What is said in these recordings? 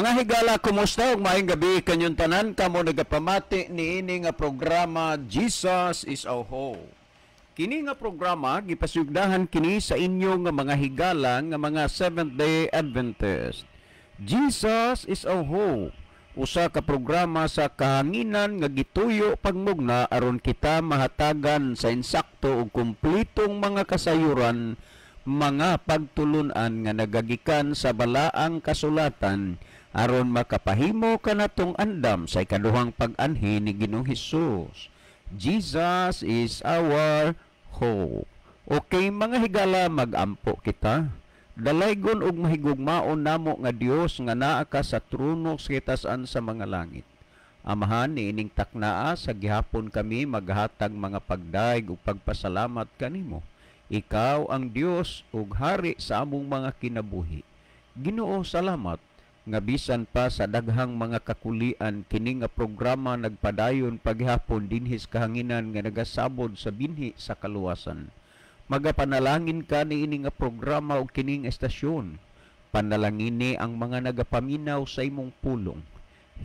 Mga higala, kumusta ug maayong gabi kanyong tanan kamo nagapamati niini nga programa, Jesus is Our Hope. Kini nga programa gipasugdahan kini sa inyo nga mga higala nga mga Seventh-day Adventist. Jesus is Our Hope. Usa ka programa sa kahanginan nga gituyo pagmugna aron kita mahatagan sa insakto ug kumpletong mga kasayuran, mga pagtulunan nga nagagikan sa balaang kasulatan aron makapahimo kanatong andam sa ikaduhang pag-anhi ni Ginoong Hesus. Jesus is our hope. Okay, mga higala, magampo kita. Dalaygon ug mahigugmaon namo nga Dios nga naa ka sa trono sa kitasan sa mga langit. Amahan, niining taknaa sa gihapon kami maghatag mga pagdaig ug pagpasalamat kanimo. Ikaw ang Dios ug hari sa among mga kinabuhi. Ginoo, salamat nga bisan pa sa daghang mga kakulian, kini nga programa nagpadayon paghapon dinhi sa kahanginan nga nagasabod sa binhi sa kaluwasan. Magapanalangin ka niini nga programa ug kining estasyon. Panalangini ang mga nagapaminaw sa imong pulong.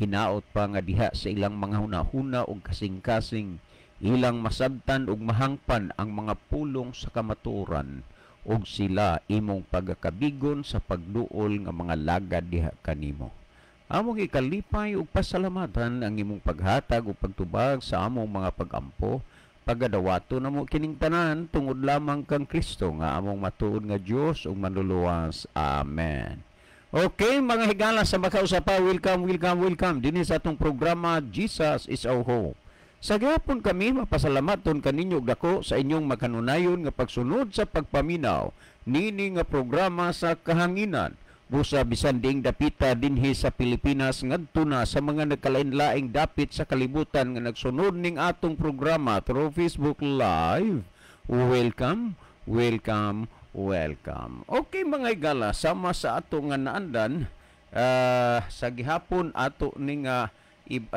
Hinaot pa nga diha sa ilang mga hunahuna ug kasing-kasing, ilang masabtan ug mahangpan ang mga pulong sa kamatuoran ug sila imong pagakabigon sa pagduol nga mga lagad diha kanimo. Among ikalipay ug pasalamatan ang imong paghatag ug pagtubag sa among mga pagampo. Pagadawato namo kining tanan tungod lamang kang Kristo nga among matuod nga Dios ug manluluwas. Amen. Okay, mga higala, sa makausa pa, welcome, welcome, welcome dinhi sa atong programa, Jesus is Our Hope. Sa gihapon kami mapasalamaton kaninyo og dako sa inyong makanunayon nga pagsunod sa pagpaminaw nini nga programa sa kahanginan. Busa bisan diing dapita dinhi sa Pilipinas ngadto na sa mga nagkalain-laing dapit sa kalibutan nga nagsunod ning atong programa through Facebook Live. Welcome, welcome, welcome. Okay, mga higala, sama sa ato nga naandan sa gihapon ato ning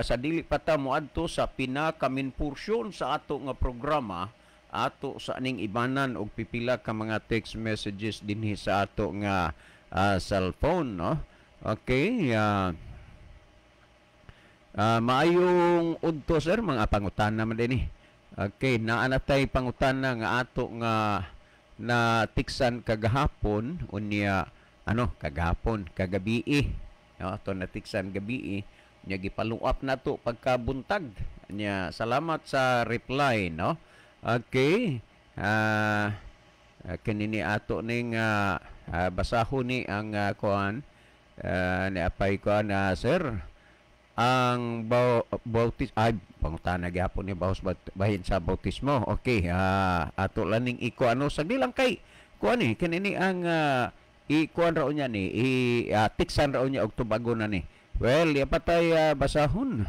sa dili pa ta moadto sa pinaka-main portion sa ato nga programa, ato sa ning ibanan og pipila ka mga text messages dinhi sa ato nga cellphone, no? Okay, maayong udto, sir. Mga pangutana man dinhi. Okay, naa na tay pangutana nga ato nga na tiksan kagahapon unya, ano, kagahapon, kagabii, no? Ato natiksan gabii nya gi-follow up nato pagkabuntag nya. Salamat sa reply, no? Okay, kinini ato ning basahon ni ang kuan ni apay kuan na, sir, ang bautis ay pangutana gyapon ni bahos bahin sa bautismo. Okay, ato lang ning iko ano sagdi lang kay kuan ni kinini ang ikuan ra unya ni i tiksan ra unya og tubago na ni. Well, ya patay basahon.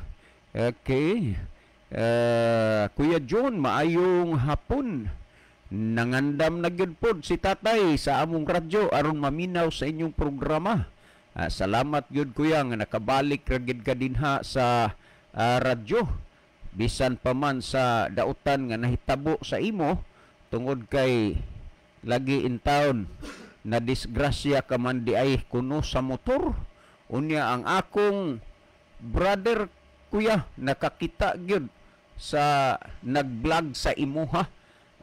Okay, Kuya John, maayong hapon. Nangandam na gyud pod si tatay sa among radyo aron maminaw sa inyong programa. Salamat gyud, kuya, nga nakabalik ra gyud ka dinha sa radyo bisan pa man sa dautan nga nahitabo sa imo tungod kay lagi in town na disgrasya ka man di ay kuno sa motor. Unya ang akong brother, kuya, nakakita gyud sa nag-vlog sa imuha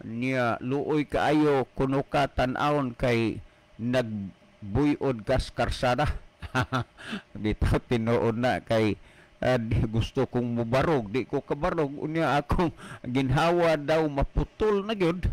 niya. Luoy kaayo kuno ka tan-awon kay nagbuyod kas karsada. Bitaw tinuod na kay di, gusto kong mubarog, di ko kabarog. Unya akong ginhawa daw maputol na gyud.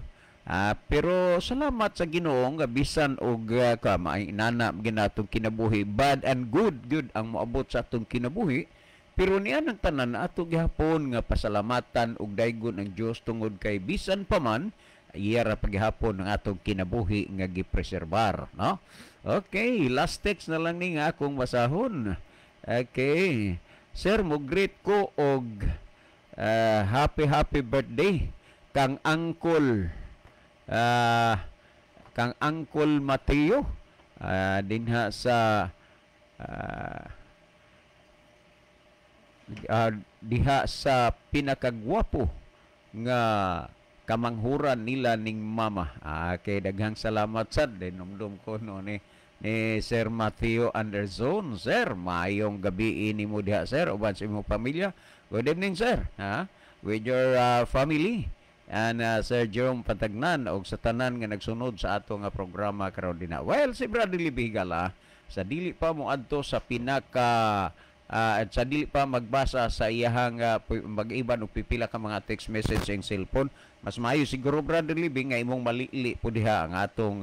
Pero salamat sa Ginoo nga bisan og ka inana ginatong kinabuhi, bad and good gyud ang moabot sa atong kinabuhi, pero niya ng tanan ato gihapon nga pasalamatan og daygon ang Dios tungod kay bisan pa man iya ra paghapon ang atong kinabuhi nga gipreserbar, no? Okay, last text na lang ni nga akong basahon. Okay, sir, mo greet ko og happy happy birthday kang Uncle Mateo dinha sa diha sa pinakagwapo nga kamanghuran nila ning mama. Kay daghang salamat sad, dinumdum ko no ni. Ni Sir Matthew Anderson. Sir, maayong gabi nimo diha, sir, uban sa imong pamilya. Good evening, sir. Ha? With your family and Sir Jerome Pantagnan og sa tanan nga nagsunod sa ato nga programa karon dinha. Well, si Brother Libby Higala, sa dili pa mo adto sa pinaka at sa dili pa magbasa sa iyahang mag-iban og pipila ka mga text message sa iyang cellphone, mas maayo siguro, Brother Libby, nga imong malili po diha ang atong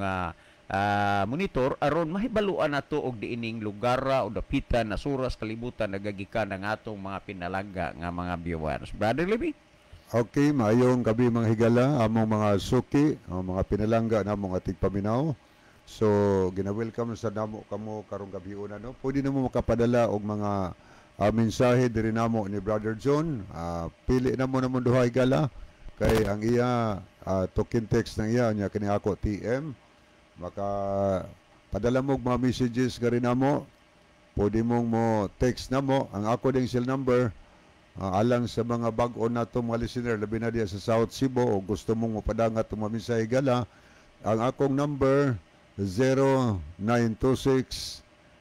monitor aron mahibaluan nato og diining lugar o dapitan na suras kalibutan nagagikan ang atong mga pinalangga nga mga viewers. Brother Libby? Okay, maayong gabi, mga higala, among mga suki, ang mga pinalangga namong ating paminaw. So, gina-welcome sa namo kamo karong gabi una, no. Pwede na mo makapadala og mga mensahe diri namo ni Brother John. Pili na mo namong duha, higala, kay ang iya token text ng iya nya kini ako TM. Maka padala mo og mga messages gari namo. Pwede mong mo text namo ang ako ding cell number, alang sa mga bag-o nato mga listener, labi na diya sa South Cebu, o gusto mong mapadangat ang mga mensahe, gala, ang akong number 0926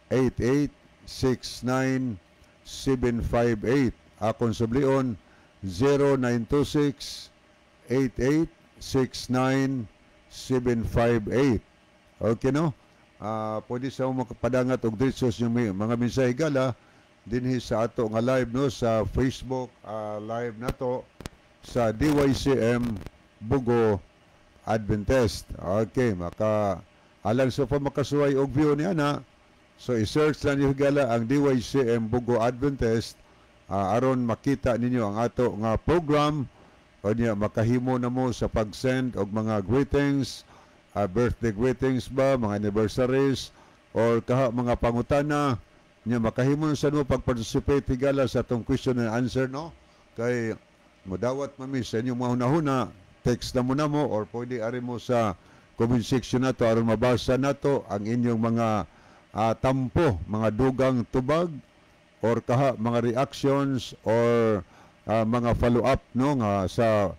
8869 758. Akong sublion, 0926 8869 758. Okay, no? Pwede sa makapadangat og diretso sa inyong mga mensahe, gala, dinhi sa ato nga live, no, sa Facebook live nato sa DYCM Bogo Adventist. Okay, maka alang sa pa makasuway og view niya na, so i-search lang niyo, gala, ang DYCM Bogo Adventist aron makita ninyo ang ato nga program o niya makahimo na mo sa pag-send og mga greetings, birthday greetings ba, mga anniversaries or kaha mga pangutana niya, makahimo na sa mo pag-participate, higala, sa atong question and answer, no, kay modawat mami sa inyong mga hunahuna. Text na mo or pwede ari mo sa comment section nato aron mabasa nato ang inyong mga tampo, mga dugang tubag or kaha mga reactions or mga follow up, no, nga sa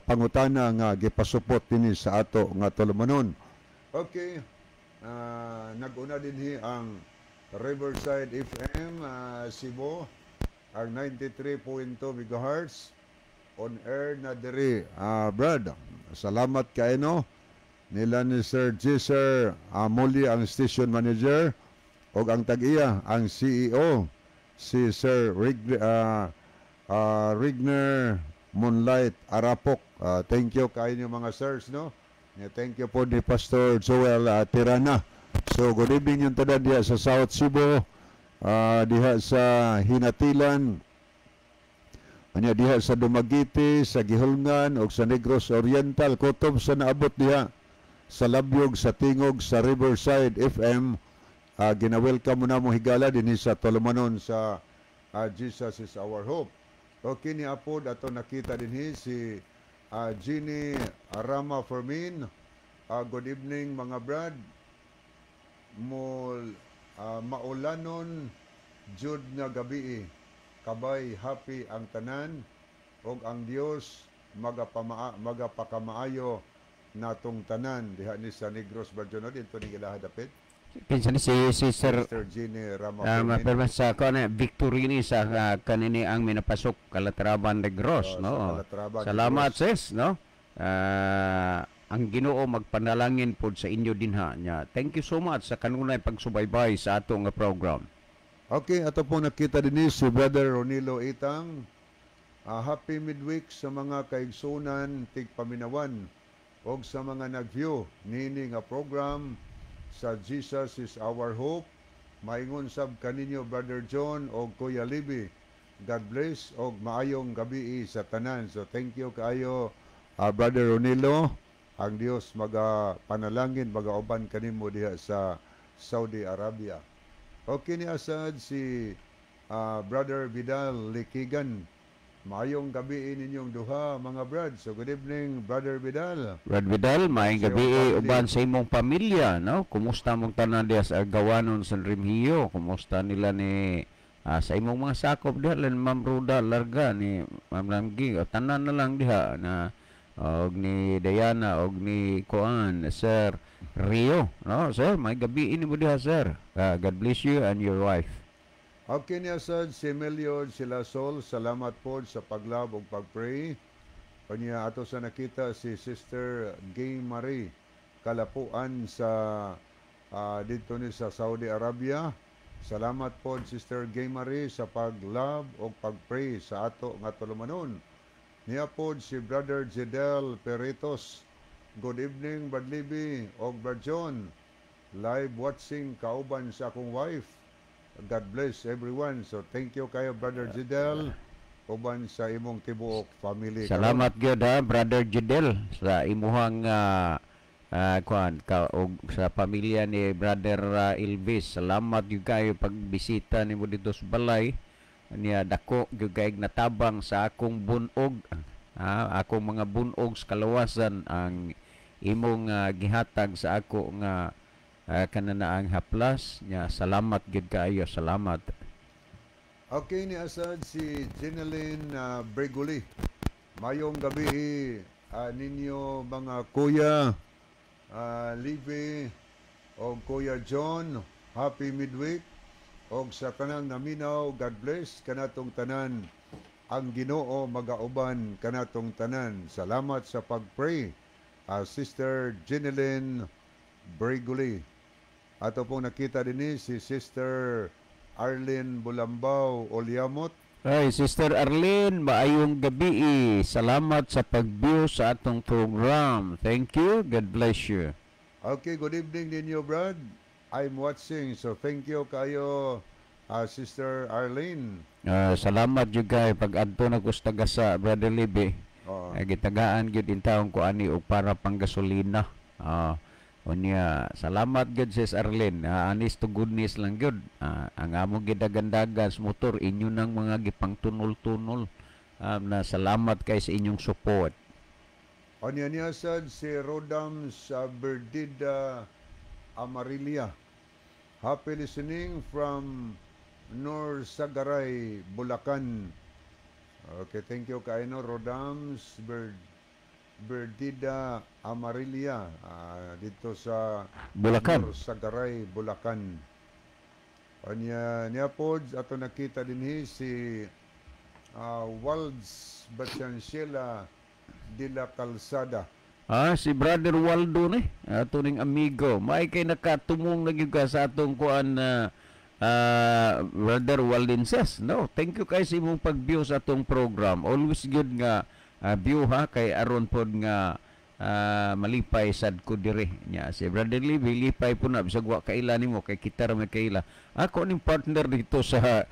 pangutana nga gipasupot dinhi sa ato nga tulumanon. Okay. Nag-una dinhi ang Riverside FM Cebu, ang 93.2 MHz on air na diri. Brad, salamat kay no nila ni Sir Jesser Amuli, ang station manager, ug ang tag-iya, ang CEO, si Sir Rigner Moonlight Arapok. Thank you kayo niyo, mga sirs, no? Yeah, thank you po ni Pastor Joel Tirana. So good evening yung tanan diha sa South Cebu, diha sa Hinatilan, anya diha sa Dumaguete, sa Guihulngan ug sa Negros Oriental, kutob sa naabot diha sa Labyog, sa Tingog, sa Riverside FM. Gina-welcome mo na mo, higala, dinhi sa tulumanon sa Jesus is Our Hope. Okay, ni apod ato nakita dinhi si Jeannie Arama Fermin. Good evening, mga brad. Mo maulanon jud nga gabi. Kabay happy ang tanan og ang Dios magapakamaayo natong tanan diha ni sa Negros Barjono dito ni ilaha dapit. Kinsa ni si Sir Mr. Jeannie Rama Fermin. Fermin. Sa kuan Victorini sa kanini ang minapasok Calatrava Negros, Oh, no. sa Calatrava, Salamat, Negros. sis, no. Ang Ginoo magpanalangin pod sa inyo dinha nya. Thank you so much sa kanunay pagsubaybay sa atong nga program. Okay, ato po nakita din si Brother Ronilo Itang. Happy midweek sa mga kaigsunan tigpaminawan og sa mga nag-view nini nga program sa Jesus is Our Hope. Maingon sab kaninyo, Brother John og Kuya Libby. God bless og maayong gabi sa tanan. So thank you kaayo, Brother Ronilo. Ang Dios maga panalangin, magauban kanimo diha sa Saudi Arabia. Okay ni asad si Brother Vidal Likigan. Maayong gabi ninyong duha, mga brad. So good evening, Brother Vidal. Brad Vidal, maayong Sa gabi iyong family. Uban sa imong pamilya, no? Kumusta mong tanan diha sa Gawanon sa Remhio? Kumusta nila ni sa imong mga sakop diha lan Ma'am Ruda Larga ni Ma'am Lamgi, o tanan na lang diha na. Og ni Diana og ni kuan, Sir Rio, no? Sir, may gabi ini mo diha, sir. God bless you and your wife. Okay niya sad si Emilio sila Sol, salamat po sa pag-love ug pag-pray. Kanya ato sa nakita si Sister Gay Marie Kalapuan sa didto ni sa Saudi Arabia. Salamat po, Sister Gay Marie, sa pag-love ug pag-pray sa ato nga tulumanon. Niya po si Brother Jedel Peritos. Good evening, Brad Libby og Brad John. Live watching kauban sa akong wife. God bless everyone. So thank you kayo, Brother Jedel, uban sa imong tibuok family. Salamat gyud ha, Brother Jidel, sa imuhang kuan ka og sa pamilya ni Brother Ilvis. Salamat gyud kayo pagbisita nimo dito sa balay. Niya dako gyud kay natabang sa akong bunog, akong mga bunog sa kalawasan ang imong gihatag sa ako nga kananaang haplas. Nya salamat gyud kaayo, salamat. Okay ni asad si Jeneline Bregoli. Mayong gabi ninyo mga kuya Livi o Kuya John. Happy midweek. Og sa kanang naminaw, God bless kanatong tanan. Ang Ginoo magauban kanatong tanan. Salamat sa pag-pray. Sister Jeneline Bregoli. Ato pong nakita din si Sister Arlene Bulambao Oliamot. Ay, Sister Arlene, maayong gabi. Salamat sa pag-view sa atong program. Thank you. God bless you. Okay, good evening ninyo, Brad. I'm watching, so thank you kayo, Sister Arlene. Salamat jud kay pag-adto na ko sa Tagasa, Brother Libby. Oo. Gitagaan gyud intawon ko ani og para pang gasolina. Unya, salamat gyud, Sis Arlene. Honest to goodness lang gyud. Ang among gidagandagan sa motor inyo nang mga gipangtunol-tunol. Na salamat kay sa inyong support. Unya niya sad si Rodam sa Berdida Amarilia. Happy listening from Norzagaray, Bulacan. Okay, thank you kay no Rodams Berdida Amarilia dito sa Bulacan. Norzagaray, Bulacan. Unya niya po ato nakita dinhi si Walds Bachanciela de la Calzada. Si Brother Waldo ni, ato ning amigo. May kay nakatumong na gyud ka sa atong kuan na Brother Waldenses. No, thank you kay sa imong pag-view sa atong program. Always good nga view ha kay aron pod nga malipay sad ko dire. Nya si Brother Libby lipay po na bisag wa kaila nimo kay kita ra may kaila. Ako ning partner dito sa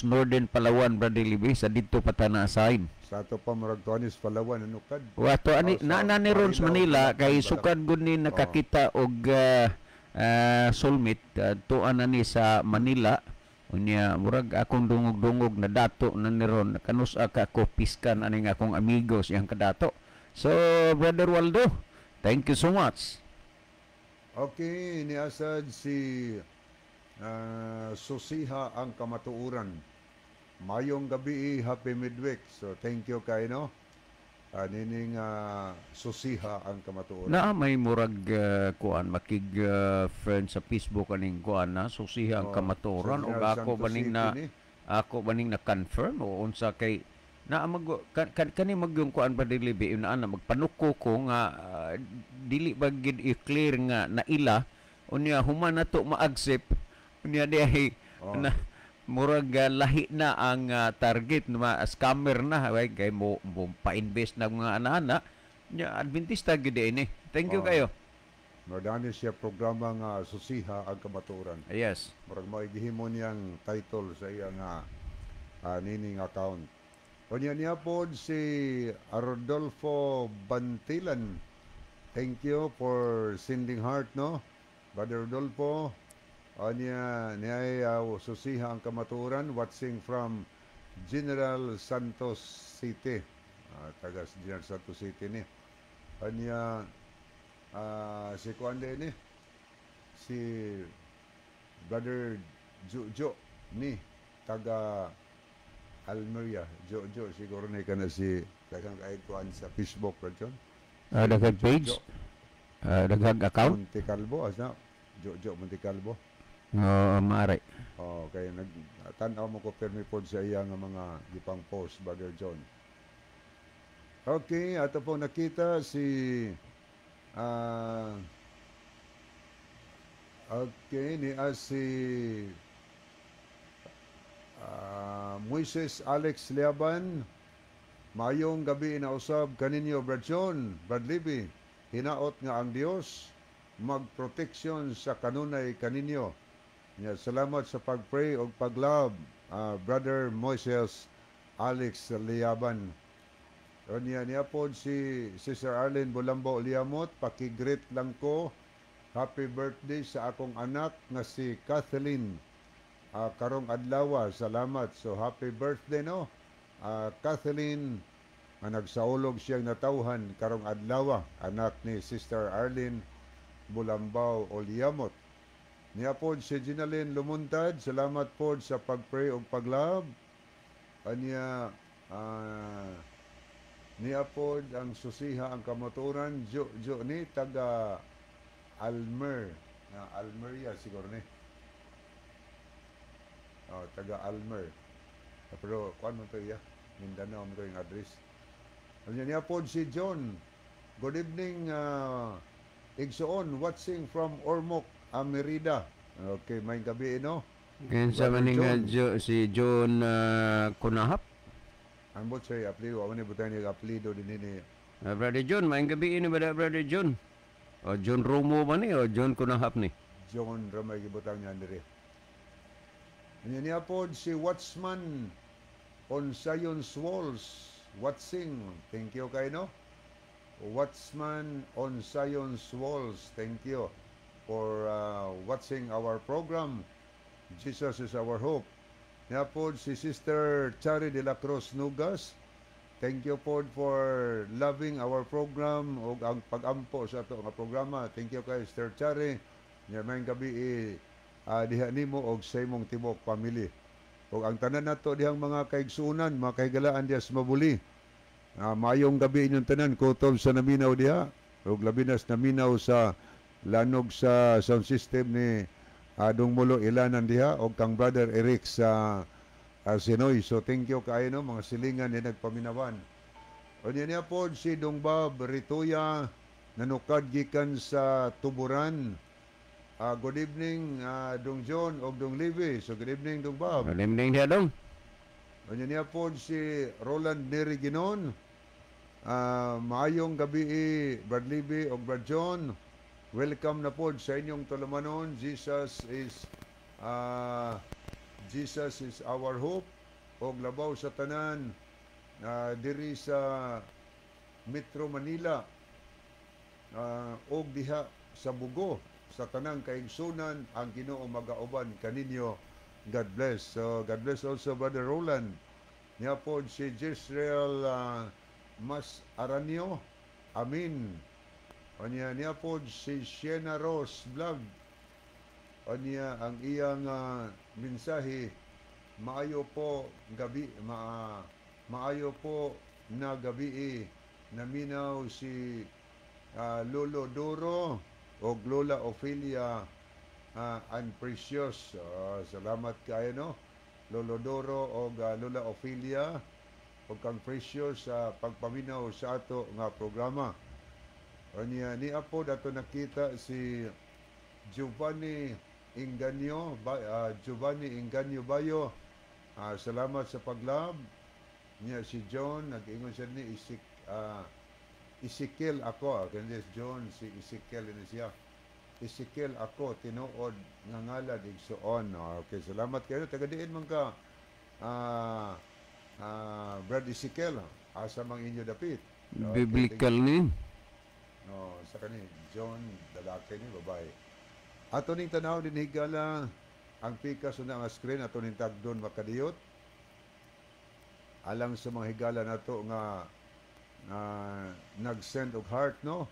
Northern Palawan, Brother Libby, sa dito Patanasain. Sa ato pa murag tuanis Palawan ano kad. Wato ani Oh, sa na ni ron sa Marilao, Manila kay Bulacan. sukad gud ni nakakita og soulmate tuan na ni sa Manila. Unya murag akong dungog-dungog na dato na ni ron kanus ka ko piskan aning akong amigos iyang kadato. So Brother Waldo, thank you so much. Okay, niasad si Susiha ang kamatuoran. Mayong gabi, happy midweek. So thank you kay no. Nining Susiha ang kamatuoran. Na may murag kuan makig friend sa Facebook aning kuan na Susiha ang Oh, kamatuoran sa og General ako Santos baning City na ni. Ako baning na confirm o unsa kay na mag kani magyung kuan ba dili bi na ana magpanuko ko nga dili ba gid i-clear nga naila unya human na to ma-accept unya di ay na murag lahi na ang target na scammer na ay kay mo pa-invest na mga ana-ana nya Adventista gyud ini. Thank you kayo. Mardani siya programa nga Susiha ang kamatuoran. Murag mao gihimo niyang title sa iya nga nining account. Unya niya pod si Rodolfo Bantilan. Thank you for sending heart, no? Brother Rodolfo, unya niya ay Susiha ang kamatuoran, watching from General Santos City. Taga General Santos City ni. Unya si kuan ni si Brother Jojo ni taga Almeria. Jojo siguro ni kana si daghang kay kuan sa Facebook, Brad John. Daghang page. Daghang account. Monte Calvo asa Jojo Monte Calvo. Oo, maaari. Oh, kay nag tan-aw mo ko permi pod sa iya nga mga gipang post, Brother John. Okay, ato po nakita si okay ni si Moises Alex Liaban. Mayong gabi na usab kaninyo, Brad John, Brad Libby. Hinaot nga ang Dios magproteksyon sa kanunay kaninyo. Ya, salamat sa pag-pray og pag-love, Brother Moises Alex Liaban. Niya niya po si Sister Arlene Bulambo Liamot, paki-greet lang ko. Happy birthday sa akong anak nga si Kathleen. Karong adlaw, salamat. So happy birthday, no? Kathleen nga nagsaulog siyang natawhan karong adlaw, anak ni Sister Arlene Bulambao Oliamot. Niya po si Ginalyn Lumuntad, salamat po sa pag-pray ug pag-love. Anya niya po ang susiha ang kamotoran jo jo ni taga Almer na Almeria siguro ni. Oh, taga Almer. Pero kuan man to iya, Mindanao man to yung address. Anya niya po si John. Good evening, Igsoon, watching from Ormoc, Merida. Okay, may gabi no. Kinsa man ni nga John. Si John Kunahap? Ambot sa apelido, amo ni butang ni apelido din ni. Brother John, maayong gabi ini ba, Brother John? O John Romo ba ni o John Kunahap ni? John ramay gibutang niya diri. Anya niya po si Watchman on Zion's Walls watching. Thank you kay no. Watchman on Zion's Walls. Thank you for watching our program. Jesus is our hope. Niya po si Sister Chari de la Cruz Nugas. Thank you po for loving our program o ang pag-ampo sa ato nga programa. Thank you kay Sister Chari. Nya maayong gabi diha nimo og sa imong tibuok family. Og ang tanan nato dihang mga kaigsuonan, mga kahigalaan diha sa Mabuli. Maayong gabi inyong tanan, kutob sa naminaw diha. Og labi na sa naminaw sa lanog sa sound system ni Adong Mulo Ilanan diha og kang Brother Eric sa Sinoy. So thank you kaayo no, mga silingan ni nagpaminawan. O niya niya po si Dong Bob Rituya nanukad gikan sa Tuburan. Good evening, Dong John og Dong Levi. So good evening, Dong Bob. Good evening diha, dong. O niya niya po si Roland Neri Ginon. Maayong gabi, Brad Libby og Brad John. Welcome na po sa inyong tulumanon. Jesus is our hope og labaw sa tanan diri sa Metro Manila og diha sa Bugo sa tanang kaigsunan, ang Ginoo magauban kaninyo. God bless. So God bless also, Brother Roland. Niya po si Jezreel Mas Aranio. Amin. O niya, niya po si Sienna Rose Vlog. O niya ang iyang mensahe, maayo po gabi, maayo po na gabi, naminaw si Lolo Doro og Lola Ophelia and Precious. Salamat kayo no. Lolo Doro og Lola Ophelia og kang Precious sa pagpaminaw sa ato nga programa. Anya ni apo dato nakita si Giovanni Inganyo, Giovanni Inganyo Bayo. Salamat sa pag-love. Niya si John nag-ingon siya ni Ezekiel ako, kani si John, si Ezekiel ni siya. Ezekiel ako tinuod nga ngalan igsuon. Okay, salamat kayo. Taga diin man ka, Brad Ezekiel? Asa mang inyo dapit? Okay, Biblical ni. No, sa kani John, lalaki ni babae. Ato ning tanaw din higala ang pikas na nga screen ato ning tagdon makadiyot. Alang sa mga higala nato nga nag-send og heart no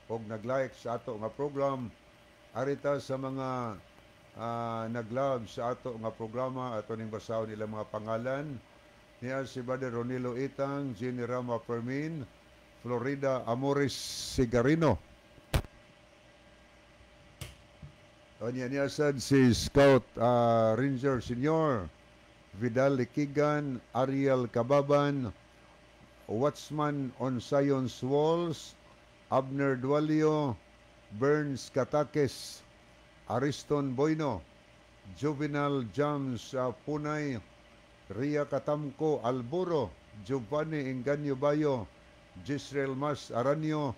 og nag-like sa ato nga program, arita sa mga nag-love sa ato nga programa, ato ning basahon ilang mga pangalan. Niya si Brother Ronilo Itang, Jenny Rama Fermin, Florida Amores Sigarino. O niya niya sad si Scout Ranger Senior, Vidal Likigan, Ariel Kababan, Watchman on Zion's Walls, Abner Dualio, Burns Katakes, Ariston Boyno, Juvenal Jams Punay, Ria Katamko Alburo, Giovanni Engaño Bayo, Gisrael Mas Aranyo,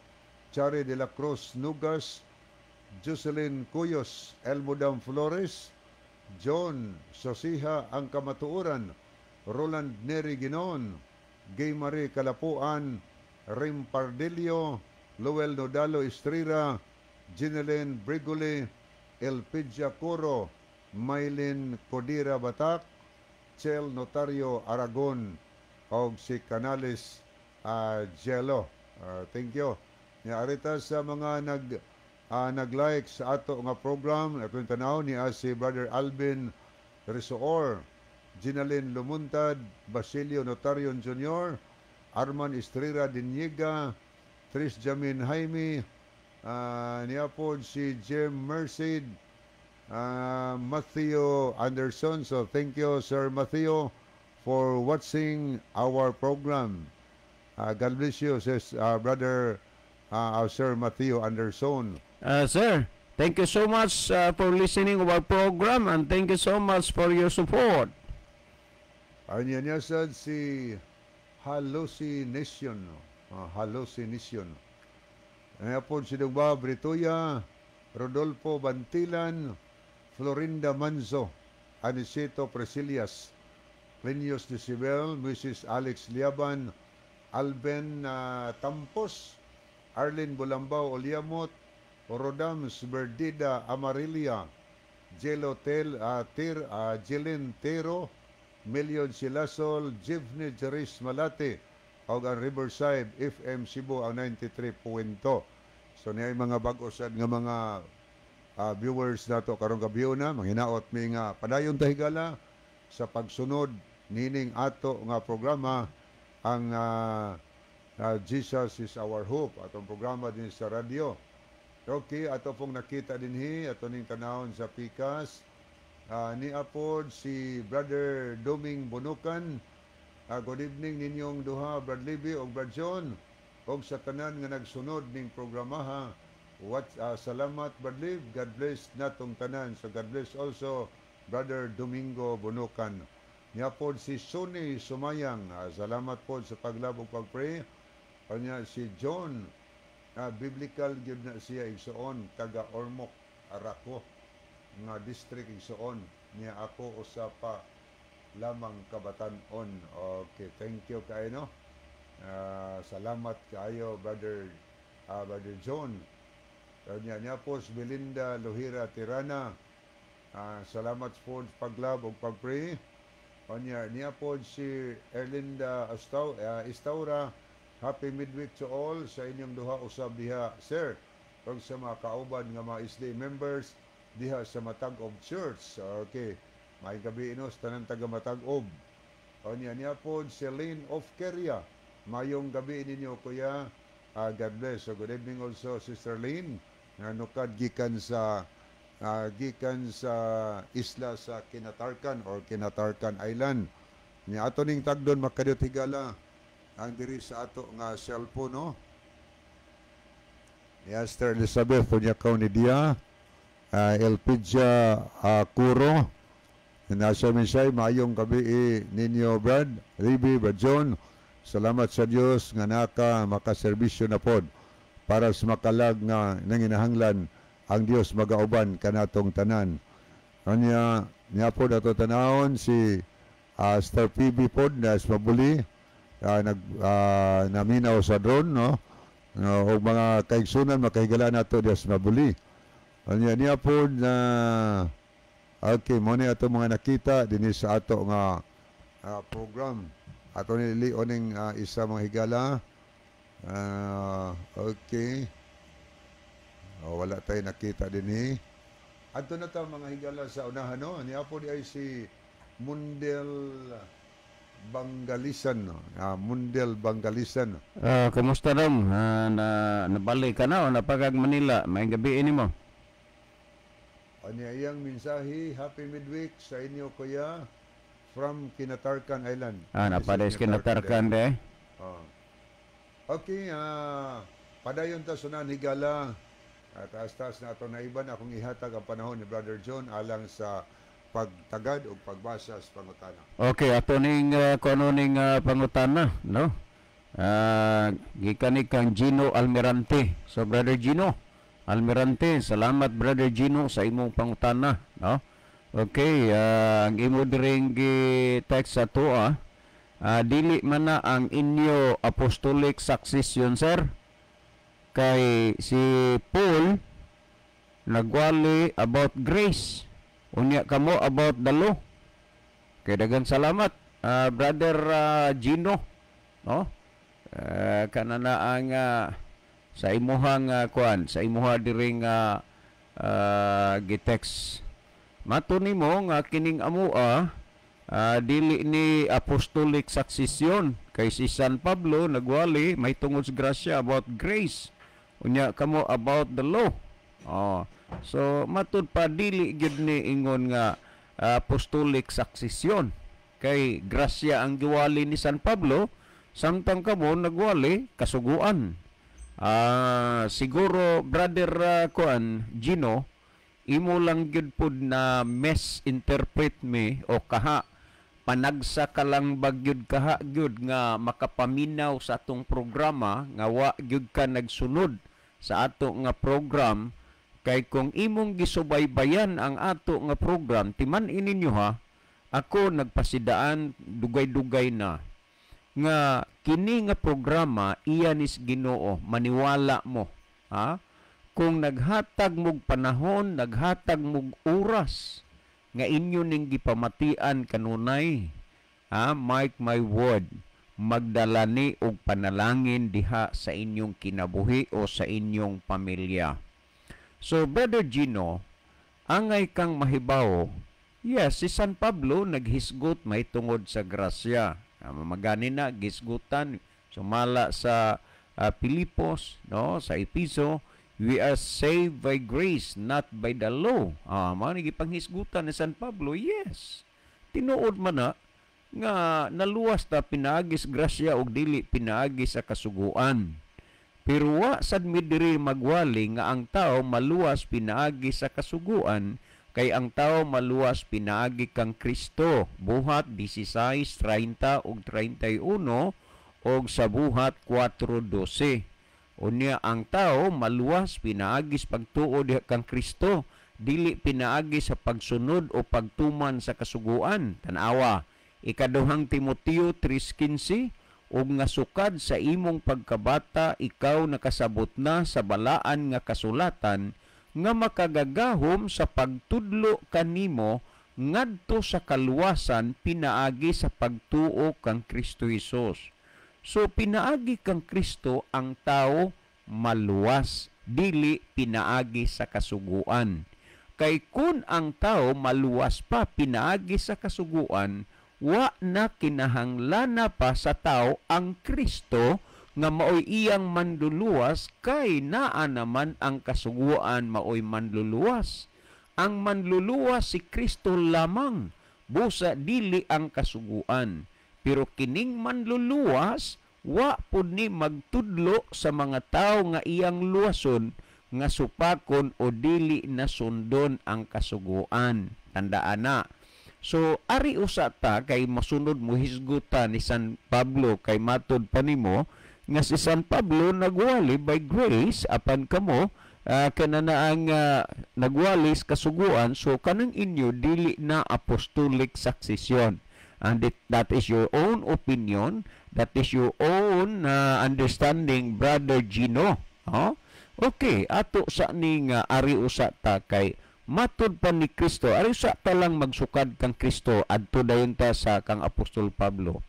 Chari de la Cruz Nugas, Jocelyn Cuyos, Elmodam Flores, John Sosiha ang Kamatuoran, Roland Neri Ginon, Gay Marie Kalapuan, Rim Pardillo, Lowell Nodalo Estrera, Ginelyn Brigoli, Elpidia Coro, Mylene Codira Batak, Chel Notario Aragon, og si Canales Jello. Thank you. Nya arita sa mga nag-like sa ato nga program, atong tanaw ni si Brother Alvin Resoor, Ginalyn Lumuntad, Basilio Notario Jr., Arman Estrera Diniega, Tris Jamin Jaime, niya po si Jim Merced, Matthew Anderson. So thank you, Sir Matthew, for watching our program. God bless you, says Brother Sir Matthew Anderson. Sir, thank you so much for listening our program and thank you so much for your support. Anya niya sad si Hallucination. Hallucination. Anya po si Dugba Britoya, Rodolfo Bantilan, Florinda Manzo, Aniceto Presilias, Plinius Decibel, Mrs. Alex Liaban, Alben Tampos, Arlene Bulambao Oliamot, Rodams Berdida Amarilia, Jelo Tel, Tir, Jeline Tero, Million Silasol, Jivne Jeris Malate, og ang Riverside FM Cebu ang 93 punto. So niya mga bag-o sad nga mga viewers nato karong gabi na manghinaot mi nga padayon ta, higala, sa pagsunod nining ato nga programa, ang Jesus is Our Hope, atong programa din sa radyo. Okay, ato pong nakita dinhi ato ning tanawon sa pikas. Ni apod si Brother Doming Bunukan. Good evening ninyong duha, Brad Libby ug Brad John, ug sa tanan nga nagsunod ning programaha. What salamat, Brad Lib. God bless natong tanan. So God bless also Brother Domingo Bunukan. Niya pod si Sonny Sumayang. Salamat pod sa pag-love ug pag-pray. Kanya si John, biblical gyud na siya igsuon, taga Ormoc, Arako nga district, igsuon niya ako usa pa lamang kabatan-on. Okay, thank you kaayo, no. Salamat kaayo, Brother John. Niya niya po si Belinda Lohira Tirana. Salamat po sa pag-love ug pag-pray. Niya niya po si Erlinda Istaura. Happy midweek to all sa inyong duha usab diha, sir. Ug sa mga kauban nga mga SDA members diha sa Matag-ob Church. Okay. Maayong gabi ino sa tanan taga Matag-ob. O niya niya po Celine of Keria. Mayong gabi ninyo, kuya. God bless. So good evening also, Sister Lynn, nga nukad gikan sa isla sa Kinatarkan or Kinatarkan Island. Nya ato ning tagdon, makadiyot, higala, ang diri sa ato nga cellphone, no. Ni Esther Elizabeth unya kaw ni dia Elpidia Curo nasa minsay. Maayong gabi ninyo, Brad Ribi, Brad John. Salamat sa Dios nga naka makaserbisyo na pod para sa makalag nga nanginahanglan. Ang Dios magauban kanatong tanan. Kanya niya pod ato tanawon si Star PB pod na sa Mabuli, nag naminaw sa drone, no, og mga kaigsunan makahigala nato diya sa Mabuli. Kanya niya pod na okay mo ni ato mga nakita dinhi sa ato nga program. Ato ni ning isa, mga higala. Okay. Oh, wala tayo nakita dinhi. Adto na ta, mga higala, sa unahan, no. Niya po di ay si Mundel Bangalisan, no? Mundel Bangalisan. Kumusta dong? Na nabalik ka na o napagag Manila? May gabi ini mo. Anya iyang mensahe, happy midweek sa inyo, kuya, from Kinatarkan Island. Napaday sa Kinatarkan de. Oh. Okay, padayon ta sunan, higala. At taas-taas na ato na iban akong ihatag ang panahon ni Brother John alang sa pagtagad o pagbasa sa pangutana. Okay, ato ning kuno ning pangutana, no? Gikan ni kang Gino Almirante. So Brother Gino Almirante, salamat, Brother Gino, sa imong pangutana, no? Okay, ang imo diring gi-text sa atoa, dili man na ang inyo apostolic succession, sir, kay si Paul nagwali about grace, unya kamo about the law. Kay daghang salamat, Brother Gino, no? Kana na ang sa imuhang kuan, sa imuha diring gitext. Mato nimo nga kining amua dili ni apostolic succession kay si San Pablo nagwali may tungod sa grasya, about grace, unya kamo about the law. Oh. So matud pa dili gyud ni ingon nga apostolic succession kay grasya ang giwali ni San Pablo samtang kamo nagwali kasuguan. Siguro, Brother kuan Gino, imo lang gyud pud na misinterpret me o kaha panagsa ka lang bagyod kaha gyud nga makapaminaw sa atong programa nga wa gyud ka nagsunod sa ato nga program, kay kung imong gisubaybayan ang ato nga program, timan ininyo ha, ako nagpasidaan dugay-dugay na nga kini nga programa iya nis Ginoo, maniwala mo ha, kung naghatag mog panahon, naghatag mog oras nga inyo ning gipamatian kanunay ha, mark my word, magdala ni og panalangin diha sa inyong kinabuhi o sa inyong pamilya. So Brother Gino, angay kang mahibaw, yes, si San Pablo naghisgot may tungod sa grasya. Magani na gisgutan sumala sa Pilipos, no, sa Episo, we are saved by grace, not by the law. Mao ni gipanghisgutan ni San Pablo. Yes. Tinuod man na nga naluwas ta pinaagis grasya ug dili pinaagi sa kasuguan. Pero wa sad mi diri magwali nga ang tao maluwas pinaagi sa kasuguan, kay ang tao maluwas pinaagi kang Kristo. Buhat 16:30 ug 31 og sa Buhat 4:12. Unya ang tao maluwas pinaagi sa pagtuo diha kang Kristo, dili pinaagi sa pagsunod o pagtuman sa kasuguan. Tan-awa, Ikaduhang Timoteo 3:15, ug nga sukad sa imong pagkabata ikaw nakasabot na sa balaan nga kasulatan nga makagagahom sa pagtudlo kanimo ngadto sa kaluwasan pinaagi sa pagtuo kang Kristo Hesus. So pinaagi kang Kristo ang tao maluwas, dili pinaagi sa kasuguan. Kay kun ang tao maluwas pa pinaagi sa kasuguan, wa na kinahanglana pa sa tao ang Kristo nga maoy iyang manluluwas, kay naa naman ang kasuguan maoy manluluwas. Ang manluluwas si Kristo lamang, busa dili ang kasuguan. Pero kining manluluwas wa pud ni magtudlo sa mga tawo nga iyang luwason nga supakon o dili na sundon ang kasuguan. Tandaan na. So ari usa ta kay masunod mo hisgutan ni San Pablo, kay matod pa nimo nga si San Pablo nagwali by grace apan kamo kanana ang nagwali sa kasuguan, so kanang inyo dili na apostolic succession. And that is your own opinion, that is your own understanding, Brother Gino. Huh? Okay, ato sa ning ari usa ta kay matud pa ni Kristo, ari usa ta lang magsukad kang Kristo adto dayon ta sa kang Apostol Pablo.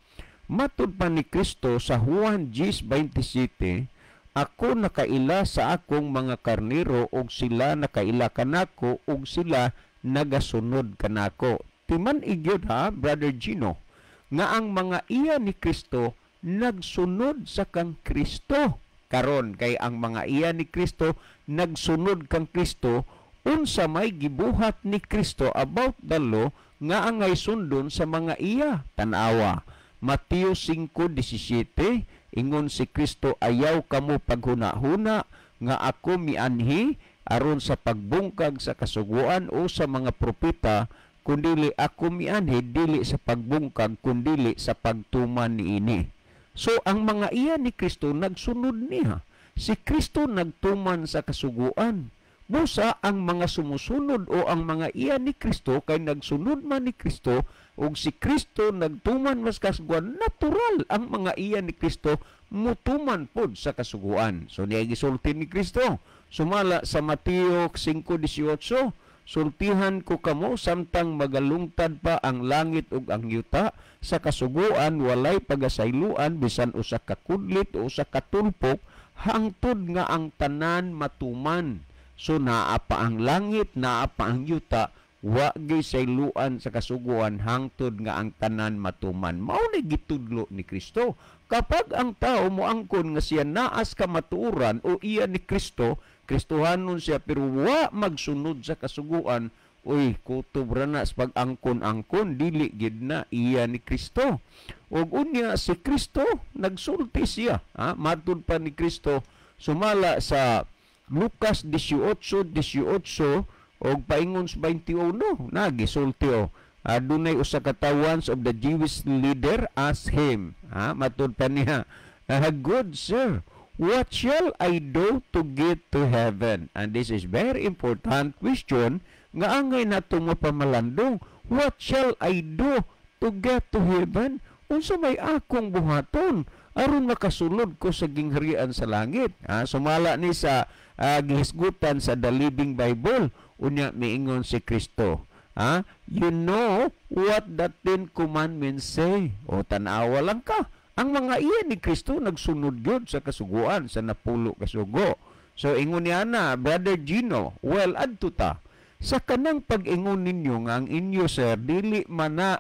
Matud pa ni Kristo sa Juan 10:27, ako nakaila sa akong mga karnero ug sila nakaila kanako ug sila nagasunod kanako. Timan igyud ha, Brother Gino, nga ang mga iya ni Kristo nagsunod sa kang Kristo. Karon kay ang mga iya ni Kristo nagsunod kang Kristo, unsa may gibuhat ni Kristo about the law nga angay sundon sa mga iya? Tan-awa, Mateo 5:17, ingon si Kristo, "Ayaw kamo paghuna-huna nga ako mianhi aron sa pagbungkag sa kasuguan o sa mga propeta, kundili ako mianhi dili sa pagbungkag kundili sa pagtuman niini." So ang mga iya ni Kristo nagsunod niya. Si Kristo nagtuman sa kasuguan. Busa ang mga sumusunod o ang mga iya ni Kristo kay nagsunod man ni Kristo, ug si Kristo nagtuman mas kasuguan, natural ang mga iya ni Kristo mutuman pod sa kasuguan. So niya gisulti ni Kristo. Sumala sa Mateo 5:18, "Sultihan ko kamo, samtang magalungtad pa ang langit ug ang yuta, sa kasuguan walay pagasayloan bisan usa ka kudlit o usa ka tulpok hangtod nga ang tanan matuman." So naa pa ang langit, naa pa ang yuta, wa gyud sayloan sa kasuguan hangtod nga ang tanan matuman. Mao ni gitudlo ni Kristo. Kapag ang tao moangkon nga siya naas kamatuoran o iya ni Kristo, Kristohanon siya, pero wa magsunod sa kasuguan, uy, kutob ra na sa pag-angkon-angkon, dili gid na iya ni Kristo. Ug unya si Kristo nagsulti siya, ha? Matud pa ni Kristo sumala sa Lucas 18:18 og paingon sa 21, nagisulti o. Adunay usa ka tawo of the Jewish leader asked him, ha, matud pa niya, "Good sir, what shall I do to get to heaven?" And this is very important question nga angay nato mapamalandong. What shall I do to get to heaven? Unsa may akong buhaton aron makasulod ko sa gingharian sa langit? Ha, sumala ni sa gihisgutan sa The Living Bible. Unya miingon si Kristo, ha, "You know what the Ten Commandments say." O tan-awa lang ka. Ang mga iya ni Kristo nagsunod gyud sa kasuguan sa 10 kasugo. So ingon niya na, Brother Gino, well, adto ta sa kanang pag-ingon ninyo nga ang inyo, sir, dili man na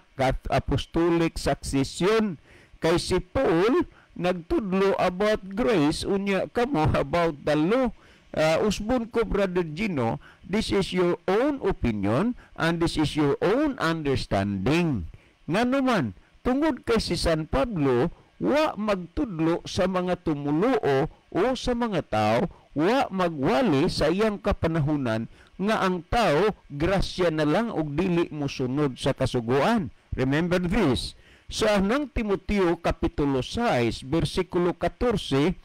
apostolic succession kay si Paul nagtudlo about grace, unya kamo about the law. Usbon ko, Brother Gino, this is your own opinion and this is your own understanding. Ngano man, tungod kay si San Pablo wa magtudlo sa mga tumuluo o sa mga tao, wa magwali sa iyang kapanahunan nga ang tao grasya na lang og dili mosunod sa kasuguan. Remember this. Sa nang Timoteo kapitulo 6 bersikulo 14,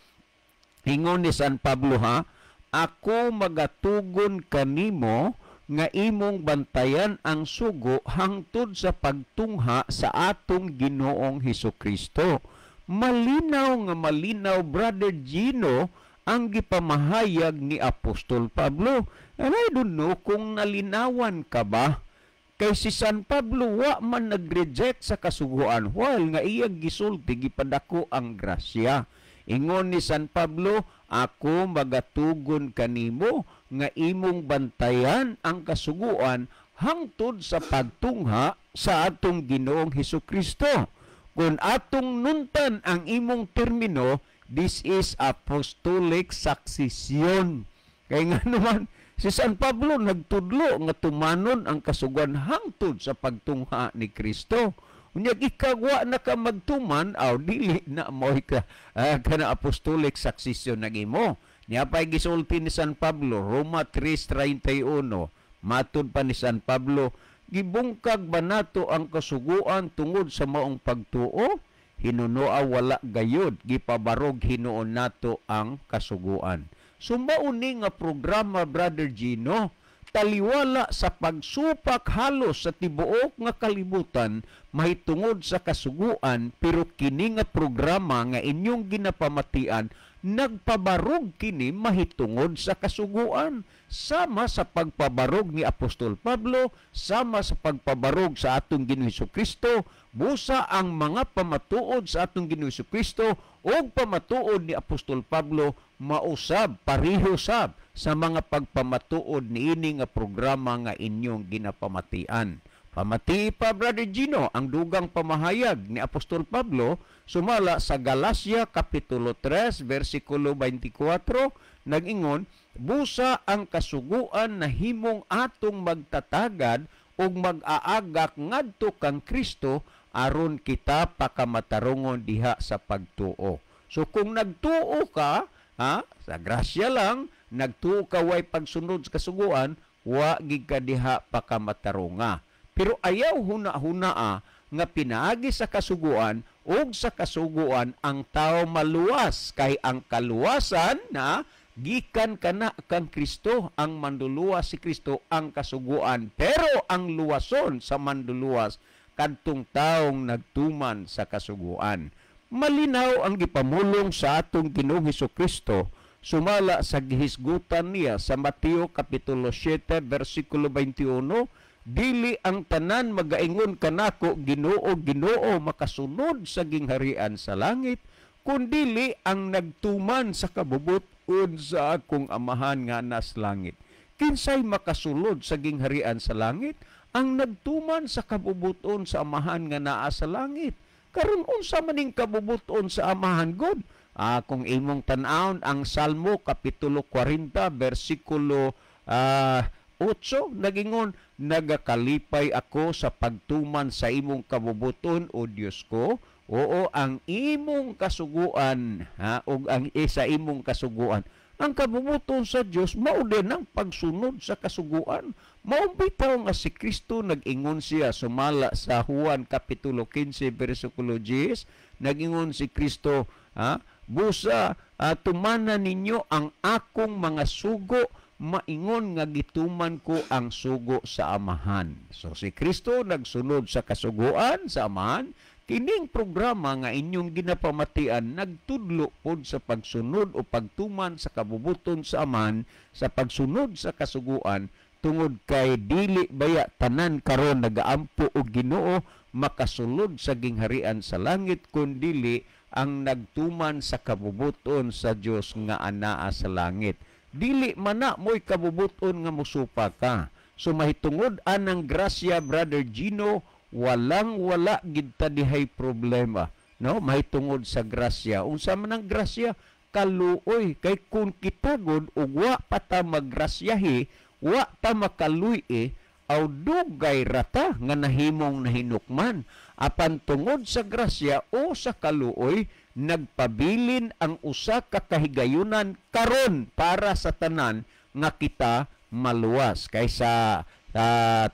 ingon ni San Pablo, ha, "Ako magatugon kanimo nga imong bantayan ang sugo hangtod sa pagtungha sa atong Ginoong Hesukristo." Malinaw nga malinaw, Brother Gino, ang gipamahayag ni Apostol Pablo. And I don't know kung nalinawan ka ba. Kay si San Pablo wa man nag-reject sa kasuguan while nga iyang gisulti gipadako ang grasya. Ingon ni San Pablo, "Ako magatugon kanimo nga imong bantayan ang kasuguan hangtod sa pagtungha sa atong Ginoong Hesukristo." Kung atong nuntan ang imong termino, this is apostolic succession. Kay nga naman, si San Pablo nagtudlo nga tumanon ang kasuguan hangtod sa pagtungha ni Kristo. Unya ikaw wa na ka magtuman, aw dili na mo ka kana apostolic succession na imo. Niya pa'y gisulti ni San Pablo, Roma 3:31, matud pa ni San Pablo, "Gibungkag ba nato ang kasuguan tungod sa maong pagtuo? Hinunoa wala gayud, gipabarog hinuon nato ang kasuguan." So mao ni nga programa, Brother Gino, taliwala sa pagsupak halos sa tibuok nga kalibutan mahitungod sa kasuguan, pero kini nga programa nga inyong ginapamatian nagpabarog kini mahitungod sa kasuguan, sama sa pagpabarog ni Apostol Pablo, sama sa pagpabarog sa atong Ginoong Hesukristo. Busa ang mga pamatuod sa atong Ginoong Hesukristo ug pamatuod ni Apostol Pablo mausab, pareho sab sa mga pagpamatuod niini nga programa nga inyong ginapamatian. Pamati pa, Brother Gino, ang dugang pamahayag ni Apostol Pablo sumala sa Galacia Kapitulo 3, versikulo 24, nag-ingon, busa ang kasuguan na himong atong magtatagad ug mag-aagak ngadto kang Kristo aron kita pakamatarungon diha sa pagtuo. So kung nagtuo ka, ha, sa grasya lang, nagtuo ka way pagsunod sa kasuguan, wa gid ka diha pakamatarunga. Pero ayaw huna-hunaa nga pinaagi sa kasuguan ug sa kasuguan ang tao maluwas, kay ang kaluwasan na gikan kana kang Kristo, ang manduluwas si Kristo ang kasuguan, pero ang luwason sa manduluwas kadtong taong nagtuman sa kasuguan. Malinaw ang gipamulong sa atong Ginoong Hesukristo sumala sa gihisgutan niya sa Mateo Kapitulo 7 versikulo 21, dili ang tanan magaingon kanako, Ginoo, Ginoo, makasunod sa gingharian sa langit, kundili ang nagtuman sa kabubut-on sa akong Amahan nga nas langit. Kinsay makasulod sa gingharian sa langit? Ang nagtuman sa kabubuton sa Amahan nga naa sa langit. Karon unsa maning kabubuton sa Amahan god? Kung imong tan-awon ang Salmo Kapitulo 40 versikulo 8, nagingon, nagakalipay ako sa pagtuman sa imong kabubuton, o Dios ko. Oo, ang imong kasuguan, ha, og ang sa imong kasuguan. Ang kabubuton sa Dios mao din ang pagsunod sa kasuguan. Mao bitaw nga si Kristo nag-ingon siya sumala sa Juan Kapitulo 15 versikulo 10, nag-ingon si Kristo, ha, busa tumana ninyo ang akong mga sugo, maingon nga gituman ko ang sugo sa Amahan. So si Kristo nagsunod sa kasuguan sa Amahan. Kining programa nga inyong ginapamatian nagtudlo pod sa pagsunod o pagtuman sa kabubuton sa Amahan sa pagsunod sa kasuguan, tungod kay dili baya tanan karon nagaampo og Ginoo makasulod sa gingharian sa langit, kundili ang nagtuman sa kabubuton sa Dios nga anaa sa langit. Dili man na mo'y kabubuton nga musupa ka. So mahitungod anang grasya, Brother Gino, walang wala gid ta dihay problema, no? Mahitungod sa grasya. Unsa man ang grasya? Kaluoy. Kay kung kita gud ug wa pa ta maggrasyahi, wa ta makaluy-i, aw dugay rata nga nahimong nahinukman. Apan tungod sa grasya o sa kaluoy, nagpabilin ang usa ka kahigayunan karon para sa tanan nga kita maluwas. Kaysa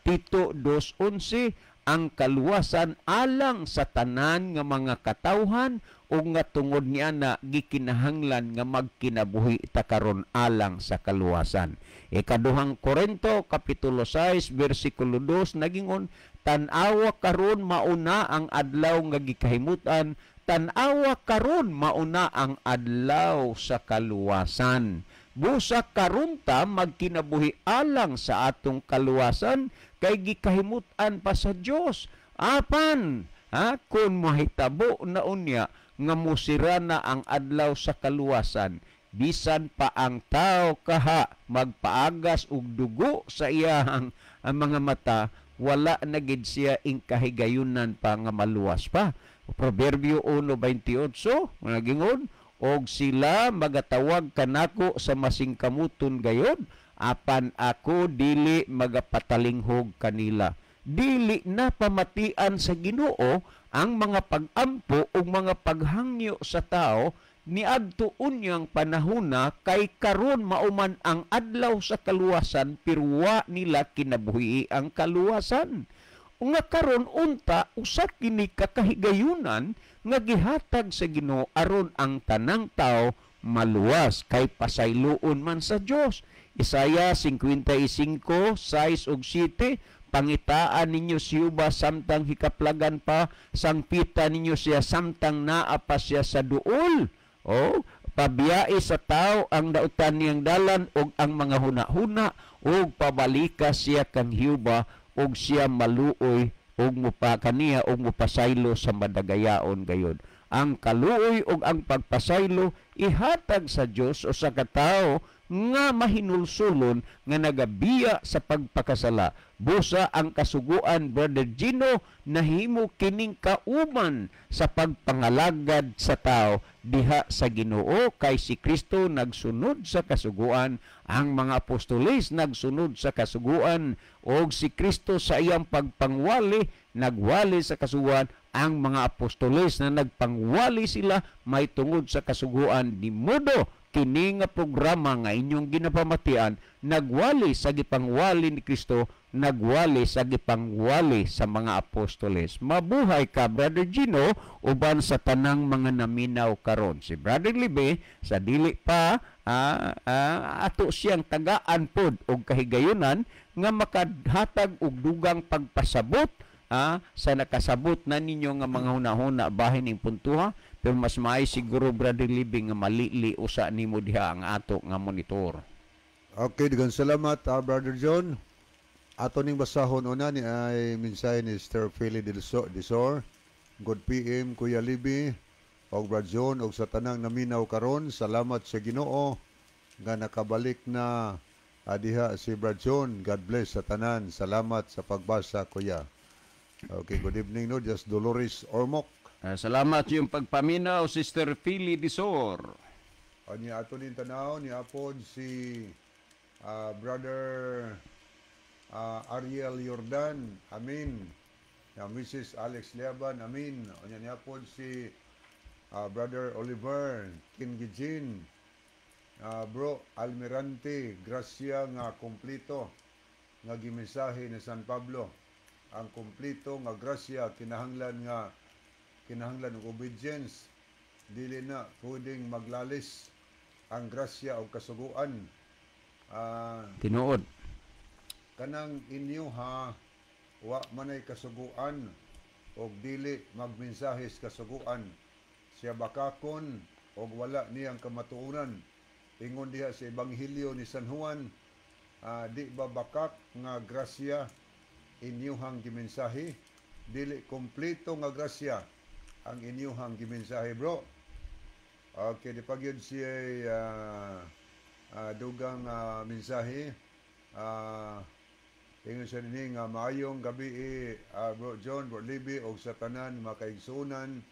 Tito 2:11, ang kaluwasan alang sa tanan nga mga katawhan ug nga tungod niana gikinahanglan nga magkinabuhi ta karon alang sa kaluwasan. Ikaduhang Korinto Kapitulo 6 versikulo 2 nagingon, tan-awa karon mauna ang adlaw nga gikahimutan, tan-awa karon mauna ang adlaw sa kaluwasan. Busa karon ta magkinabuhi alang sa atong kaluwasan kay gikahimutan pa sa Dios. Apan, ha, kung mahitabo na unya nga musira na ang adlaw sa kaluwasan, bisan pa ang tao kaha magpaagas og dugo sa iyahang ang mga mata, wala na gid siya ing kahigayunan pa nga maluwas pa. Proverbio 1:28 nagingon, og sila magatawag kanako sa masingkamuton gayod, apan ako dili magapatalinghog kanila. Dili na pamatian sa Ginoo ang mga pagampo ug mga paghangyo sa tao niadto unyang panahona, kay karon mauman ang adlaw sa kaluwasan, pero wa nila kinabuhi ang kaluwasan. Nga karon unta usa kini kakahigayunan nga gihatag sa Ginoo aron ang tanang tao maluwas, kay pasayloon man sa Dios. Isaiah 55:6 ug 7, pangitaan ninyo si Juba samtang hikaplagan pa, sangpita ninyo siya samtang naa pa siya sa duol. O pabiyai sa tao ang dautan niyang dalan ug ang mga huna-huna, ug pabalika siya kang Hiuba ug siya maluoy ug mupa kaniya ug mupasaylo sa madagayaon gayod. Ang kaluoy ug ang pagpasaylo ihatag sa Dios o sa katao nga mahinulsulon nga nagabiya sa pagpakasala. Busa ang kasuguan, Brother Gino, nahimo kining kauban sa pagpangalagad sa tao diha sa Ginoo, kay si Kristo nagsunod sa kasuguan, ang mga apostoles nagsunod sa kasuguan, og si Kristo sa iyang pagpangwali nagwali sa kasuguan, ang mga apostoles na nagpangwali sila may tungod sa kasuguan. Ni modo kini nga programa nga inyong ginapamatian nagwali sa gipangwali ni Kristo, nagwali sa gipangwali sa mga apostoles. Mabuhay ka, Brother Gino, uban sa tanang mga naminaw karon. Si Brother Libe sa dili pa ato siyang tagaan pod og kahigayunan nga makahatag og dugang pagpasabot sa nakasabot na ninyo nga mga hunahuna bahin ning puntuha. Pero mas maay siguro, Brother Libe, nga malili usa nimo diha ang ato nga monitor. Okay, daghang salamat, Brother John. Ato ning basahon una ni ay mensahe ni Sir Philly Desor. Good PM, Kuya Libi og Brother John og sa tanang naminaw karon. Salamat sa Ginoo nga nakabalik na diha si Brother John. God bless sa tanan. Salamat sa pagbasa, Kuya. Okay, good evening, no. Just Dolores Ormoc. Salamat yung pagpaminaw, Sister Philly Desor. Anya ato ning tanaw ni apod si Brother Ariel Jordan, amin. Ya, Mrs. Alex Liaban, amin. Anya ni apod si Brother Oliver Kingijin, Bro Almirante, grasya nga kumplito nga gimensahe ni San Pablo. Ang kumplito nga grasya kinahanglan og obedience, dili na pwedeng maglalis ang grasya og kasuguan. Tinuod. Kanang inyo ha, wa manay kasuguan og dili magmensahis kasuguan. Siya bakakon og wala niyang kamatuoran. Ingon diha sa Ebanghelyo ni San Juan, di ba bakak nga grasya inyuhang gimensahe? Dili kompleto nga grasya ang inyuhang gimensahe, bro. Okay, di pagyud siya dugang mensahe. Ingon siya dinhi nga maayong gabi, Bro John, Bro Libby og sa tanan makaigsuonan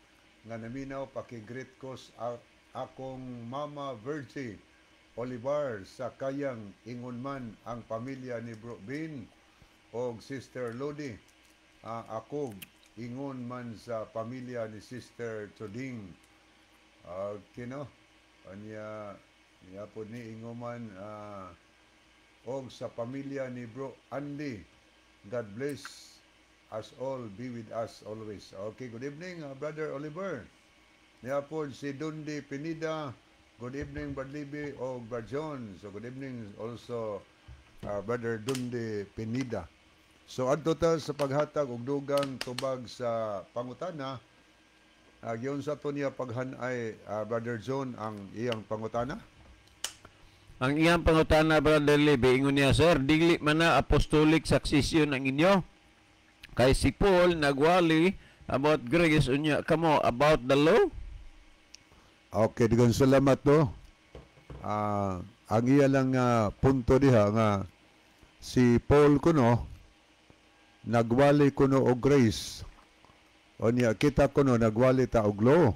nga naminaw, paki-greet ko sa akong mama Virgie Olivar sa Kayang, ingon man ang pamilya ni Bro Bin og Sister Lodi. Ako ingon man sa pamilya ni Sister Tuding. Okay, no? Anya niya po ni ingon man og sa pamilya ni Bro Andy. God bless us all, be with us always. Okay, good evening, Brother Oliver. Niya po si Dundi Pinida. Good evening, Brad Libby o Brad John. So good evening also, Brother Dundi Pinida. So adto ta sa paghatag og dugang tubag sa pangutana. Giunsa to niya paghanay, Brother John, ang iyang pangutana? Ang iyang pangutana, Brother Libby, ingon niya, "Sir, dili man na apostolic succession ang inyo? Kay si Paul nagwali about grace, unya kamo about the law." Okay, daghang salamat, no. Ang iya lang punto diha nga si Paul kuno nagwali kuno og grace. O niya kita kuno nagwali ta og law.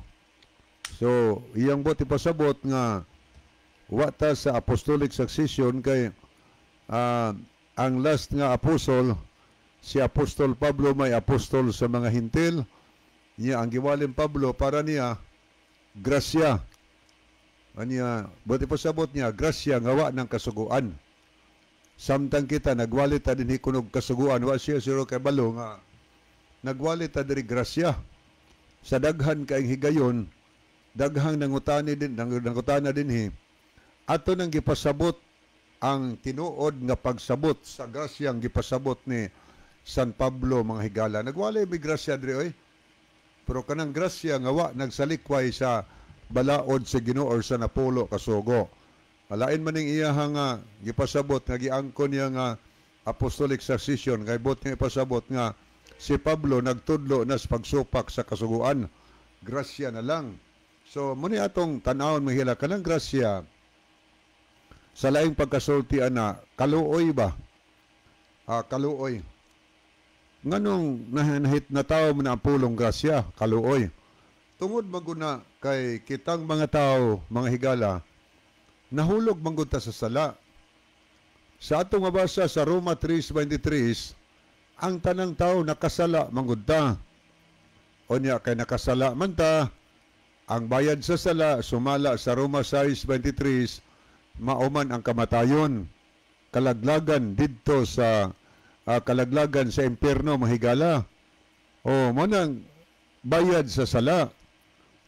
So, iyang buot ipasabot nga wa ta sa apostolic succession kay ang last nga apostol, si Apostol Pablo, may apostol sa mga Hintil. Niya ang giwalim Pablo para niya grasya. Anya, buot ipasabot niya grasya nga wa ng kasuguan. Samtang kita nagwali ta dinhi kunog kasuguan, wa siya siro kay balo nga nagwali ta diri grasya. Sa daghan kay higayon, daghang nangutani din nangutana dinhi, ato nang gipasabot ang tinuod nga pagsabot sa grasyang gipasabot ni San Pablo, mga higala. Nagwali mi grasya diri oy. Pero kanang grasya nga wa nagsalikway sa balaod sa Ginoo or sa napulo kasugo. Alain man ning iyaha nga gipasabot nga giangkon niya nga apostolic succession kay bot nga ipasabot nga si Pablo nagtudlo na sa pagsupak sa kasuguan. Grasya na lang. So muni atong tan-awon, mahila, kanang grasya Sa laing pagkasulti ana, kaluoy ba? Kaluoy. Nganong nahit na tao man ang pulong grasya, kaluoy? Tungod maguna kay kitang mga tao, mga higala, nahulog manggod ta sa sala. Sa atong mabasa sa Roma 3:23, ang tanang tao nakasala manggod ta. Unya kay nakasala man ta, ang bayad sa sala sumala sa Roma 6:23, mauman ang kamatayon, kalaglagan didto sa kalaglagan sa impyerno, mahigala. O mo nang bayad sa sala.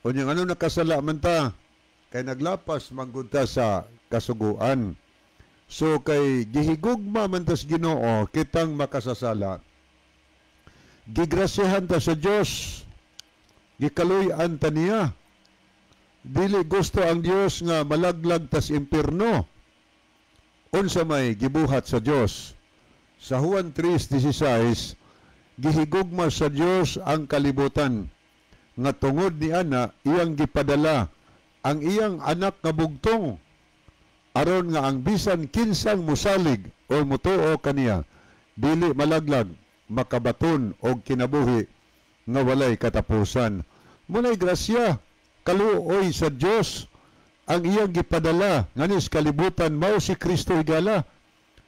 Unya ano nakasala man ta kay naglapas manggod ta sa kasuguan. So kay gihigugma man tas Ginoo kitang makasasala, gigrasyahan ta sa Dios, gikaluy-an ta niya. Dili gusto ang Dios nga malaglag tas impierno. Unsa may gibuhat sa Dios? Sa Juan 3:16, gihigugma sa Dios ang kalibutan nga tungod ni ana iyang gipadala ang iyang anak nga bugtong, aron nga ang bisan kinsang musalig o mutuo kaniya dili malaglag, makabaton og kinabuhi nga walay katapusan. Munay grasya, kaluoy sa Dios ang iyang gipadala nganis kalibutan, mao si Kristo, higala,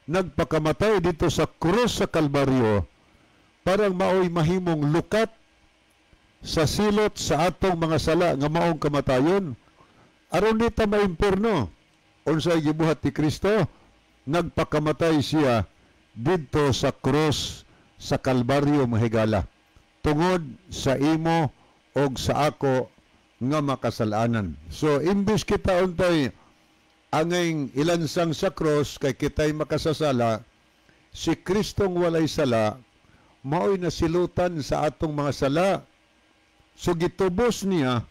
nagpakamatay dito sa krus sa Kalbaryo parang maoy mahimong lukat sa silot sa atong mga sala nga maong kamatayon, aron di ta maimpierno. Unsay gibuhat ni Kristo? Nagpakamatay siya didto sa krus sa Kalbaryo, mahigala, tungod sa imo og sa ako nga makasalanan. So imbis kita untay angay ilansang sa krus kay kitay makasasala, si Kristong walay sala maoy nasilutan sa atong mga sala. So gitubos niya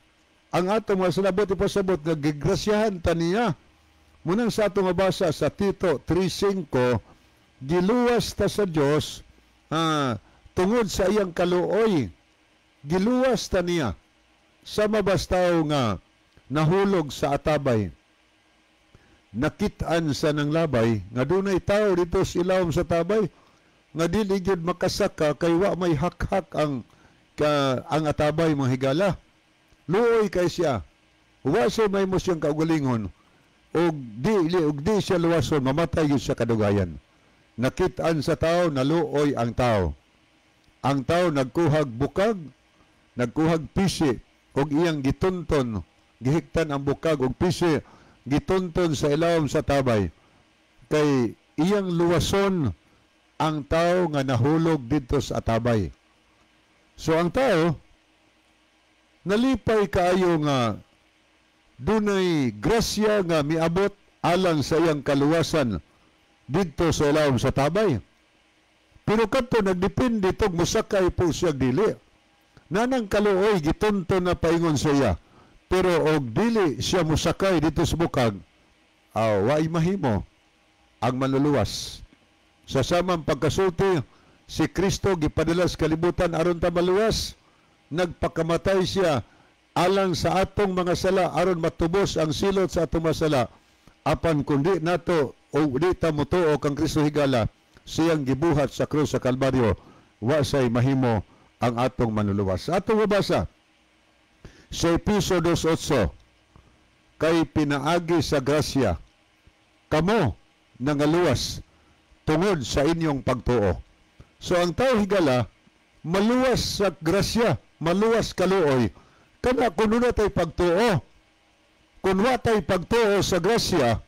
ang atong mga sala. Buti pasabot nga gigrasyahan ta niya. Munang sa atong mabasa sa Tito 3:5, giluwas ta sa Dios tungod sa iyang kaluoy. Giluwas ta niya sa mabastaw nga nahulog sa atabay. Nakit-an sa nang labay nga dunay tao dito sa ilawom sa tabay nga dili gyud makasaka kay wa may hakhak ang atabay, mga higala. Luoy kay siya. Wa siya may mo siyang kaugalingon og di siya luwason, mamatay gyud siya kadugayan. Nakit-an sa tao, naluoy ang tao. Ang tao nagkuhag bukag, nagkuhag pisi og iyang gitunton, gihiktan ang bukag og pisi, gitunton sa ilawom sa tabay kay iyang luwason ang tao nga nahulog didto sa atabay. So ang tao nalipay kaayo nga dunay grasya nga miabot alang sa iyang kaluwasan didto sa ilawom sa tabay. Pero kadto nagdepende tog mosakay po siya dili. Nanang kaluoy gitunton na paingon sa iya. Pero og dili siya mosakay dito sa bukag, way mahimo ang manluluwas. Sa samang pagkasulti, si Kristo gipadala sa kalibutan aron ta maluwas. Nagpakamatay siya alang sa atong mga sala aron matubos ang silot sa atong mga sala. Apan kundi nato o di ta motuo kang Kristo, higala, siyang gibuhat sa krus sa Kalbaryo, wa say mahimo ang atong manluluwas. Sa atong mabasa sa Episo 2:8, kay pinaagi sa grasya kamo nangaluwas tungod sa inyong pagtuo. So ang tao, higala, maluwas sa grasya, maluwas kaluoy kana kun naa tay pagtuo. Kun wa tay pagtuo sa grasya,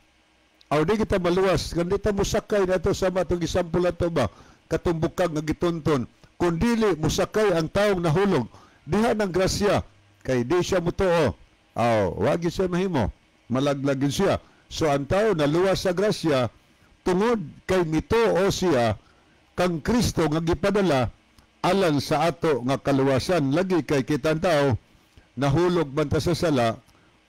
aw di kita maluwas. Kan di ta mosakay nato sa matong gisample ato ba, katong bukag nga gitunton. Kung dili mosakay ang taong nahulog diha ng grasya kay di siya mutuo, aw wa gyud siya mahimo, malaglag gyud siya. So ang tao naluwas sa grasya tungod kay mituo siya kang Kristo nga gipadala alang sa ato nga kaluwasan. Lagi kay kitang tao nahulog man ta sa sala,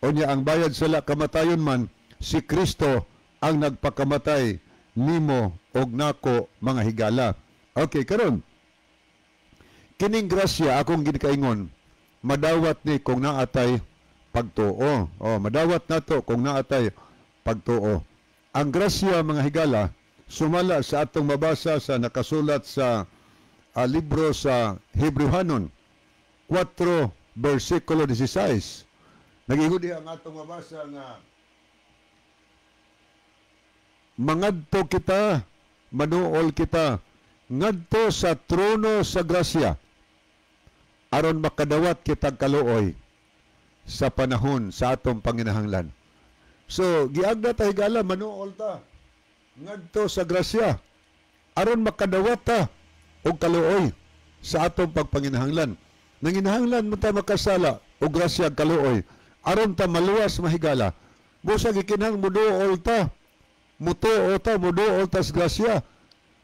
unya ang bayad sala kamatayon man, si Kristo ang nagpakamatay nimo og nako, mga higala. Okay, karon kining grasya akong ginikaingon, madawat ni kung naatay pagtuo. O madawat nato kung naatay pagtuo. Ang grasya, mga higala, sumala sa atong mabasa sa nakasulat sa libro sa Hebreohanon 4 versikulo 16. Nag-ingon diha ang atong mabasa nga mangadto kita, manuol kita ngadto sa trono sa grasya aron makadawat kitag kaluoy sa panahon sa atong panginahanglan. So, giagda ta, higala, manuol ta ngadto sa grasya aron makadawat ta og kaluoy sa atong pagpanginahanglan. Nanginahanglan mo ta makasala og grasya, kaluoy aron ta maluwas, mahigala. Busa gikinahang muduol ta, mutuo ta, muduol ta sa grasya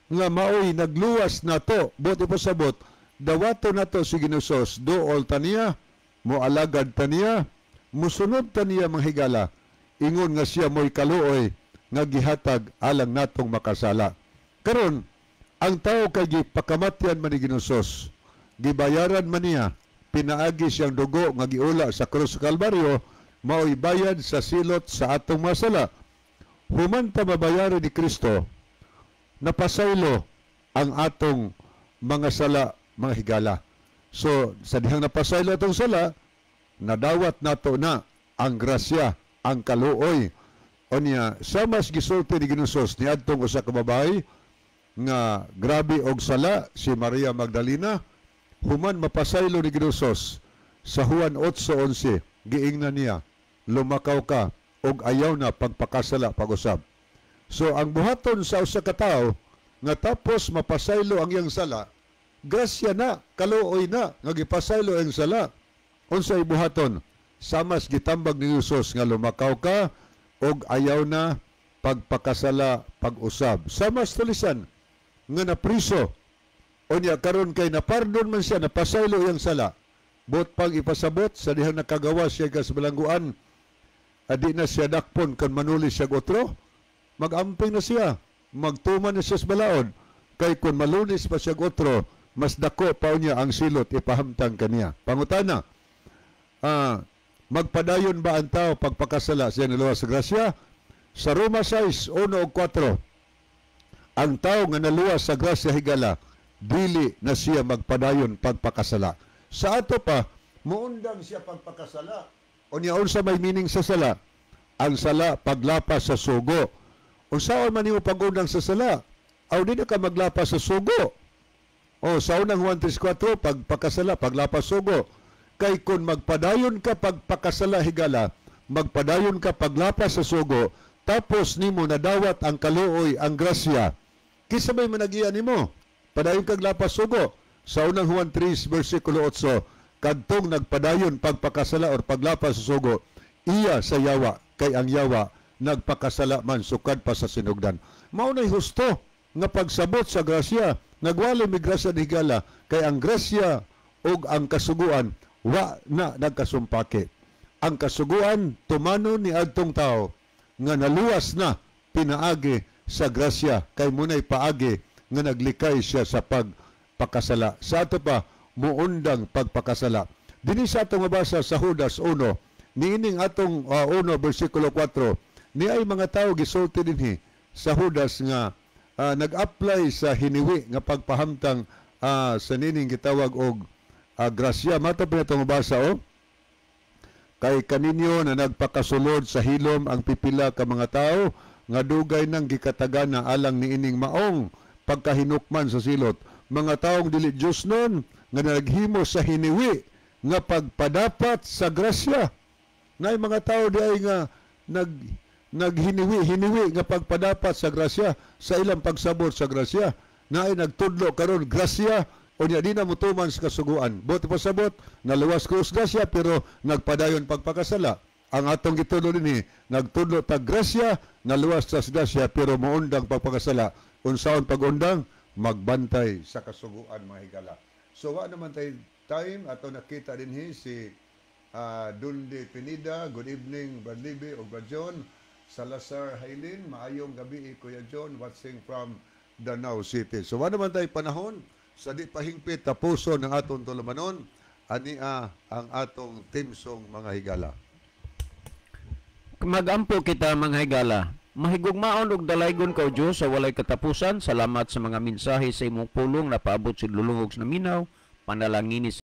nga maoy nagluwas nato. Buot ipasabot, dawato nato si Ginoong Hesus, duol ta niya, moalagad ta niya, musunod ta niya, mga higala, ingon nga siya mo'y kaluoy nga gihatag alang natong makasala. Karon, ang tao kay gipakamatyan man ni Ginoong Hesus, gibayaran man niya pinaagi siyang dugo nga giula sa krus sa Kalbaryo, mao'y bayad sa silot sa atong masala. Human ta mabayaran ni Kristo, napasaylo ang atong mga sala, mga higala. So, sa dihang napasaylo atong sala, nadawat nato na ang grasya, ang kaluoy. O niya, sa mas gisulti ni Ginoong Hesus niadtong usa ka babae nga grabe og sala, si Maria Magdalena, human mapasaylo ni Ginoong Hesus sa Juan 8:11, giingnan niya, "Lumakaw ka og ayaw na pagpakasala pag-usab." So ang buhaton sa usa ka tawo nga tapos mapasaylo ang iyang sala, grasya na, kaluoy na nga gipasaylo ang sala. Unsay buhaton? Samas gitambag ni Jesus nga lumakaw ka og ayaw na pagpakasala pag-usab. Samas tulisan nga napriso, unya karon kay napardon man siya, napasaylo iyang sala. Buot pang ipasabot sa dihang nakagawa siya sa bilangguan, adi na siya dakpon kan manuli siya otro, magamping na siya, magtuman na siya sa balaod. Kay kung malunis pa siya otro, mas dako pa niya ang silot ipahamtang kaniya. Pangutana, magpadayon ba ang tao pagpakasala siya naluwas sa grasya? Sa Roma 6, 1 ug 4, ang tao nga naluwas sa grasya, higala, dili na siya magpadayon pagpakasala. Sa ato pa, muundang siya pagpakasala. Unya unsa may meaning sa sala? Ang sala, paglapas sa sugo. Unsaon man nimo pag-undang sa sala? Aw di na ka maglapas sa sugo. O sa unang Juan 3:4, pagpakasala, paglapas sugo. Kay kung magpadayon ka pagpakasala, higala, magpadayon ka paglapas sa sugo, tapos nimo nadawat ang kaluoy, ang grasya, kinsa may managiya nimo? Padayon kag lapas sugo. Sa unang Juan 3 versikulo 8, kadtong nagpadayon pagpakasala or paglapas sa sugo, iya sa yawa, kay ang yawa nagpakasala man sukad pa sa sinugdan. Mao nay husto nga pagsabot sa grasya. Nagwali mi grasya, higala, kay ang grasya ug ang kasuguan wa na nagkasumpake. Ang kasuguan tumanon ni adtong tao nga naluwas na pinaagi sa grasya, kay munay paagi nga naglikay siya sa pagpakasala. Sa ato pa, muundang pagpakasala. Dinhi sa atong mabasa sa Judas 1, niining atong 1 versikulo 4, ni ay mga tao gisulti dinhi sa Judas nga nag-apply sa hiniwi nga pagpahamtang sa nining gitawag og grasya. Mata pa itong mabasa, oh. Kay kaninyo na nagpakasulod sa hilom ang pipila ka mga tao nga dugay nang gikatagana alang niining maong pagkahinukman sa silot. Mga taong dili Diyos nun nga naghimo sa hiniwi nga pagpadapat sa grasya. Nay mga tao di ay nga naghiniwi hiniwi nga pagpadapat sa grasya sa ilang pagsabot sa grasya. Naay nagtudlo karon grasya, unya di na mutuman sa kasuguan. Buot pasabot, naluwas ko sa grasya pero nagpadayon pagpakasala. Ang atong gitudlo dinhi, nagtudlo tag grasya, naluwas sa grasya pero moundang pagpakasala. Unsaon pag-undang? Magbantay sa kasuguan, mga higala. So wa naman tay time. Ato nakita dinhi si Dundi Pinida. Good evening, Brad Libby o Brad John. Salazar Hailin, maayong gabi, Kuya John, watching from Danao City. So wa naman tay panahon sa di pahingpit tapuson ng atong tulumanon. Ania ang atong theme song, mga higala. Magampo kita, mga higala. Mahigugmaon ug dalaygon ka, O Dios, sa walay katapusan. Salamat sa mga mensahe sa imong pulong na paabot sa lulungog sa naminaw. Panalangini.